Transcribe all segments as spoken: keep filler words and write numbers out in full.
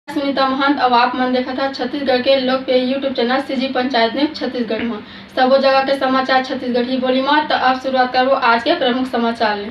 सुनीता महंत, अउ आप मन देखत हा छत्तीसगढ़ के लोकप्रिय YouTube channel CG panchayat news Chhattisgarh म। सबो जगह के समाचार छत्तीसगढ़ी बोली म। त अब शुरुआत करबो आज के प्रमुख समाचार ले।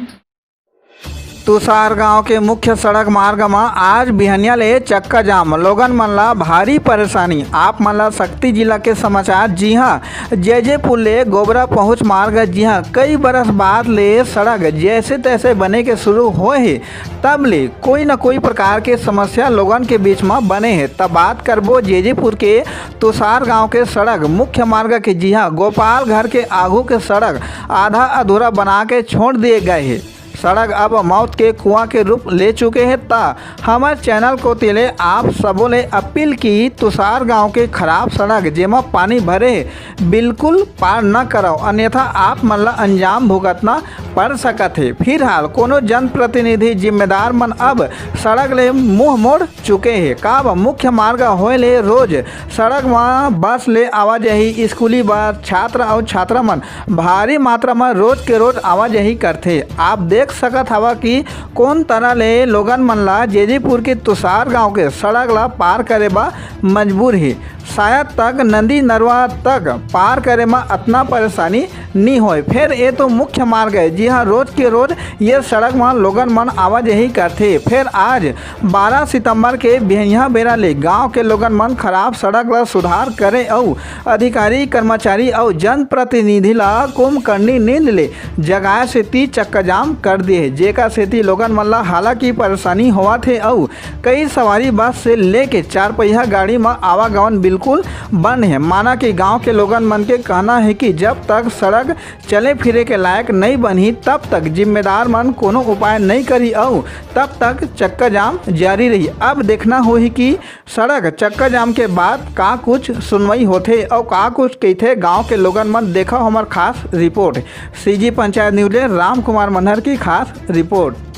तुषार गांव के मुख्य सड़क मार्ग म आज बिहनिया ले चक्का जाम, लोगन मन ला भारी परेशानी। आप मन ला सक्ती जिला के समाचार। जी हां, जैजेपुर ले गोबरा पहुंच मार्ग, जी हां, कई बरस बाद ले सड़क जैसे तैसे बने के शुरू होए हे, तब ले कोई न कोई प्रकार के समस्या लोगन के बीच म बने हे। त बात करबो जैजेपुर के तुषार गांव के सड़क मुख्य मार्ग के। जी हां, गोपाल घर के आगू के सड़क आधा अधूरा बना के छोड़ दिए गए हे। सड़क अब मौत के कुआं के रूप ले चुके हे। त हमर चैनल कोति ले आप सबो ले अपील कि तुषार गांव के खराब सड़क, जेमा पानी भरे हे, बिल्कुल पार न करव, अन्यथा आप मन ला अंजाम भुगतना पड़ सकत हे। फिलहाल कोनो जनप्रतिनिधि जिम्मेदार मन अब सड़क ले मुंह मोड़ चुके हे। काबर मुख्य मार्ग होए ले रोज सड़क म बस ले आवाजाही, स्कूली बस, छात्र अउ छात्रा मन भारी मात्रा म रोज के रोज आवाजाही करथे। आप देख सकत हवा कि कोन तरह ले लोगन मन ला जैजेपुर के तुषार गांव के सड़क ला पार करे बर मजबूर हे। शायद तक नदी नरवा तक पार करे म अतना परेशानी नी होय। फेर ए तो मुख्य मार्ग हे, जी हां, रोज के रोज ये सड़क म लोगन मन आवाजाही करथे। फेर आज बारह सितंबर के बिहनिया बेरा ले गांव के लोगन मन खराब सड़क ला सुधार करे अउ अधिकारी, कर्मचारी अउ जनप्रतिनिधि ला कुंभकर्णी नींद ले जगाए सेती चक्काजाम कर दिए हे, जेकर सेती लोगन मन ला हालांकि परेशानी होवत हे अउ कई सवारी बस से लेके चार पहिया गाड़ी म आवागमन बिल्कुल बंद हे। माना कि गांव के लोगन मन के कहना हे कि जब तक सड़क चले फिरे के लायक नइ बनही, तब तक जिम्मेदार मन कोनो उपाय नइ करही अउ तब तक चक्का जाम जारी रही। अब देखना होही कि सड़क चक्का जाम के बाद का कुछ सुनवाई होथे अउ का कुछ कहिथे गांव के लोगन मन। देखव हमर खास रिपोर्ट, सीजी पंचायत न्यूज ले राम कुमार मनहर की खास रिपोर्ट।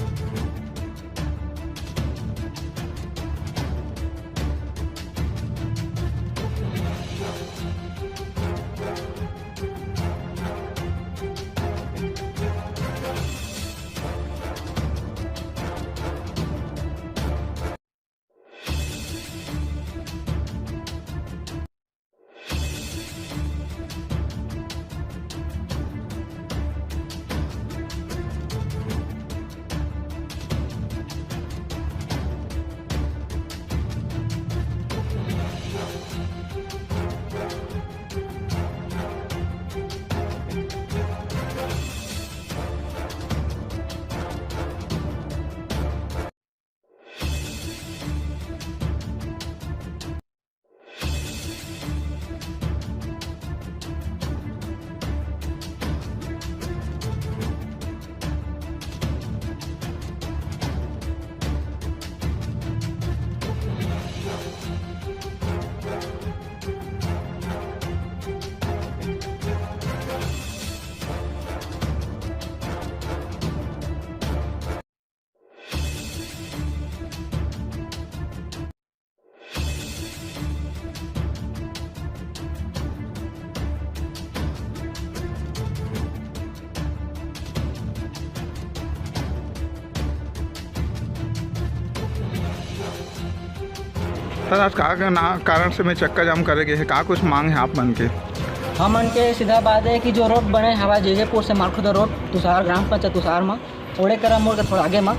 सर, आज का, का ना, कारण से मैं चक्का जाम करे गे हे, का कुछ मांग हे आप मन के? हमन के सीधा बात हे कि जो रोड बने हवय जैजेपुर से मालखुदा रोड, तुषार, ग्राम पंचायत तुषार म, ओड़े करा मोड़ के थोड़ा आगे म,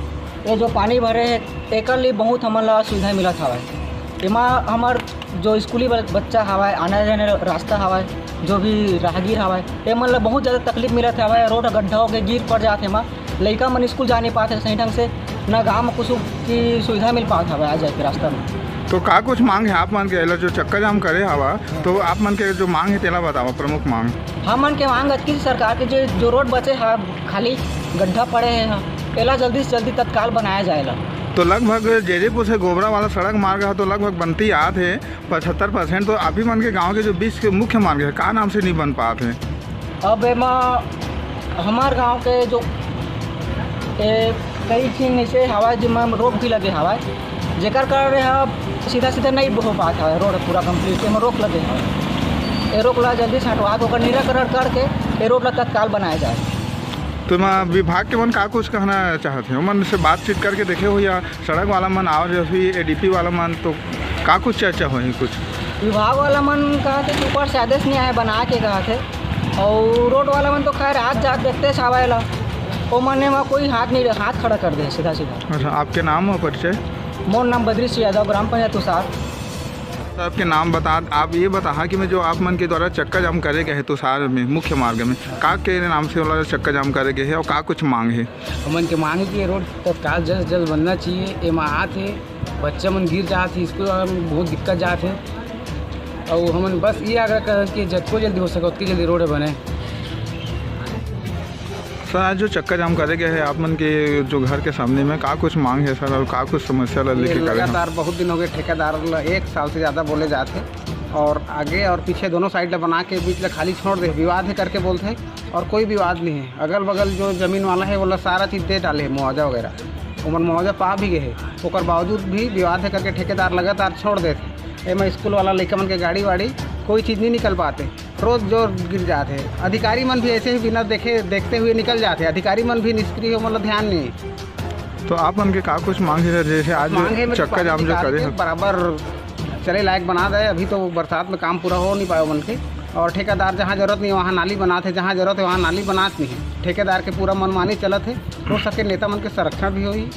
ये जो पानी भरे हे, एकर लिए बहुत हमन ला असुविधा मिलत हवय। एमा हमर जो स्कूली ब-, बच्चा हवय, आने जाने रास्ता हवय, जो भी राहगीर हवय, एमन ला बहुत ज़्यादा तकलीफ मिलत हवय। रोड ह गड्ढा होके गिर पड़ जात हे एमा, लइका मन स्कूल जा नहीं पात हे सही ढंग से, ना गाँव म कुछ की सुविधा मिल पात हवय आ जाए के रास्ता में। तो का कुछ मांग हे आप मन के, एला जो चक्का जाम करे हवा, तो आप मन के जो मांग हे तेला बतावा, प्रमुख मांग। हमन के मांग अतकी सरकार के जो, जो रोड बचे हे खाली गड्ढा पड़े हे, एला जल्दी से जल्दी तत्काल बनाया जाए ला। तो लगभग जैजेपुर से गोबरा वाला सड़क मार्ग ह तो लगभग बनती आत हे पचहत्तर परसेंट। तो आप ही मन के गांव के जो बीच के मुख्य मार्ग हे, का नाम से नहीं बन पात हे? अब एमा हमार गांव के जो ए, कई झिन ऐसे हवय जेमा रोक भी लगे हवय, जेकर कारण एहा सीधा सीधा नहीं हो पात हवय रोड पूरा कंप्लीट, एमा रोक लगे हवय। ए रोक ला जल्दी से हटवा के ओकर निराकरण करके ए रोड ला तत्काल बनाया जाए। तो मैं विभाग के मन का कुछ कहना चाहत हे, ओमन से बातचीत करके देखे हो या सड़क वाला मन और जैसे एडीपी वाला मन, तो का कुछ चर्चा होही कुछ? विभाग वाला मन कहत हे कि ऊपर से आदेश नहीं आए, बना के कहत हे। और रोड वाला मन तो खैर आज जात देखते सावाए ला, ओमन ने वहाँ कोई हाथ नहीं, हाथ खड़ा कर दे सीधा सीधा। अच्छा, आपके नाम और परिचय? मोर नाम बद्री सिंह यादव, ग्राम पंचायत तुषार। सर, आपके नाम बता, आप ये बताहा कि मैं जो आप मन के द्वारा चक्का जाम करे गए हे तुषार में मुख्य मार्ग में, का के नाम से वाला चक्का जाम करे गए हे और का कुछ मांग हे? हमन के मांग हे कि ये रोड तत्काल जल्द से जल्द बनना चाहिए। एमा आत हे, बच्चा मन गिर जात हे, स्कूल वाला मन बहुत दिक्कत जात हे। और हमन बस ये आग्रह करन कि जतको जल्दी हो सके, उतकी जल्दी रोड बने। सर, आज जो चक्का जाम करे गए हे आप मन के जो घर के सामने में, का कुछ मांग हे सर, और का कुछ समस्या ला ये लेके करे हे? लगातार बहुत दिन हो गए, ठेकेदार ला एक साल से ज़्यादा बोले जात हे और आगे और पीछे दोनों साइड ला बना के बीच ला खाली छोड़ दे, विवाद हे करके बोलते हैं और कोई विवाद नहीं है। अगल बगल जो जमीन वाला है, वो ला सारा चीज़ दे डाले हे, मुआवजा वगैरह, ओमन मुआवजा पा भी गए हे, ओकर बावजूद भी विवाद हे करके ठेकेदार लगातार छोड़ देत हे। एमा स्कूल वाला लइका मन के गाड़ी वाड़ी, कोई चीज़ नहीं निकल पाते, रोज जो गिर जात हे। अधिकारी मन भी ऐसे ही बिना देखे, देखते हुए निकल जात हे। अधिकारी मन भी निष्क्रिय हे, मतलब ध्यान नहीं। तो आप मन के का कुछ मांग हे, जैसे आज मांग हे, मेरे चक्का पानी जाम जो निकाल करे के हे? बराबर चले लायक बना दे। अभी तो बरसात में काम पूरा हो नहीं पाए मन के, और ठेकेदार जहाँ जरूरत नहीं, वहाँ नाली बनात हे, जहाँ जरूरत है, वहाँ नाली बनात नहीं हे। ठेकेदार के पूरा मनमानी चलत हे। हो सके नेता मन के संरक्षण भी होही।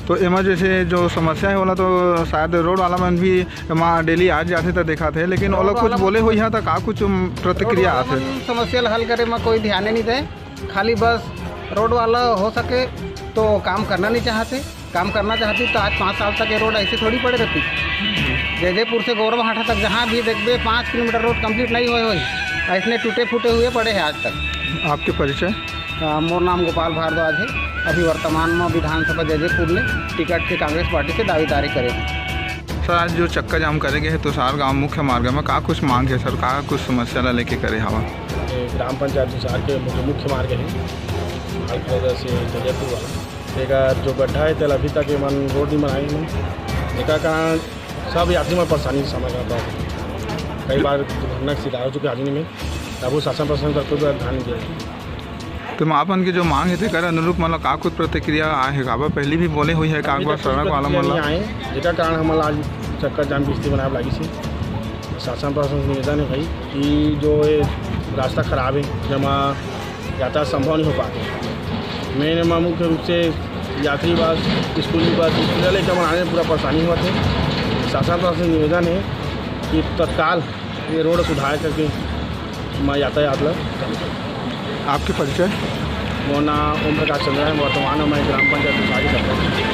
तो एमा जैसे जो समस्या हे, ओला तो शायद रोड वाला मन भी एमा डेली आज जाथे त देखाथे, लेकिन ओला रोड कुछ वाला बोले मन होइहा त का कुछ प्रतिक्रिया रोड वाला आथे? मन समस्या ल हल करे में कोई ध्यान नहीं दे, खाली बस रोड वाला हो सके तो काम करना नहीं चाहते। काम करना चाहती तो आज पाँच साल तक ये रोड ऐसे थोड़ी पड़े रहती। जैदेपुर से गौरव हाटा तक जहाँ भी देखबे, पाँच किलोमीटर रोड कंप्लीट नहीं हुए हुए, ऐसने टूटे फूटे हुए पड़े हैं आज तक। आपके परिचय? अ, मोर नाम गोपाल भारद्वाज है। अभी वर्तमान में विधानसभा जैदेपुर में टिकट के कांग्रेस पार्टी से दावेदारी करे हूँ। सर, आज जो चक्का जाम करे गए हे तुषार गांव मुख्य मार्ग में, का कुछ मांग हे सर, का कुछ समस्या ला लेके करे हवा? ये ग्राम पंचायत तुषार के जो मुख्य मार्ग है, लाल कलर से जैदेपुर वाला, एकर जो गड्ढा है, तेला अभी तक एमन रोड नहीं बनाए हैं। एकर कारण सब यात्री मन परेशानी के सामना करता है। कई बार दुर्घटना के शिकार हो चुके हैं आदमी में, तब वो शासन प्रशासन का कोई ध्यान नहीं दिया। तो आप मन के जो मांग हे, तेकर अनुरूप मतलब का कुछ प्रतिक्रिया आए हे? काबर पहली भी बोले हुई है, काबर सड़क वाला मतलब आए, जेकर कारण हमन ला आज चक्का जाम की स्थिति बनाए लागिस हे। शासन प्रशासन से निवेदन है भाई कि जो ये रास्ता खराब है, जमा यातायात संभव नहीं हो पाते। मेन एमा मुख्य रूप से यात्री बस, स्कूली बस, स्कूल वाले के मन आने में पूरा परेशानी होत हे। शासन प्रशासन से निवेदन है कि तत्काल ये रोड सुधार करके मैं यातायात ला। आपके परिचय? मोर नाम ओम प्रकाश चंद्रा है। वर्तमान में मैं ग्राम पंचायत तुषार के सरपंच।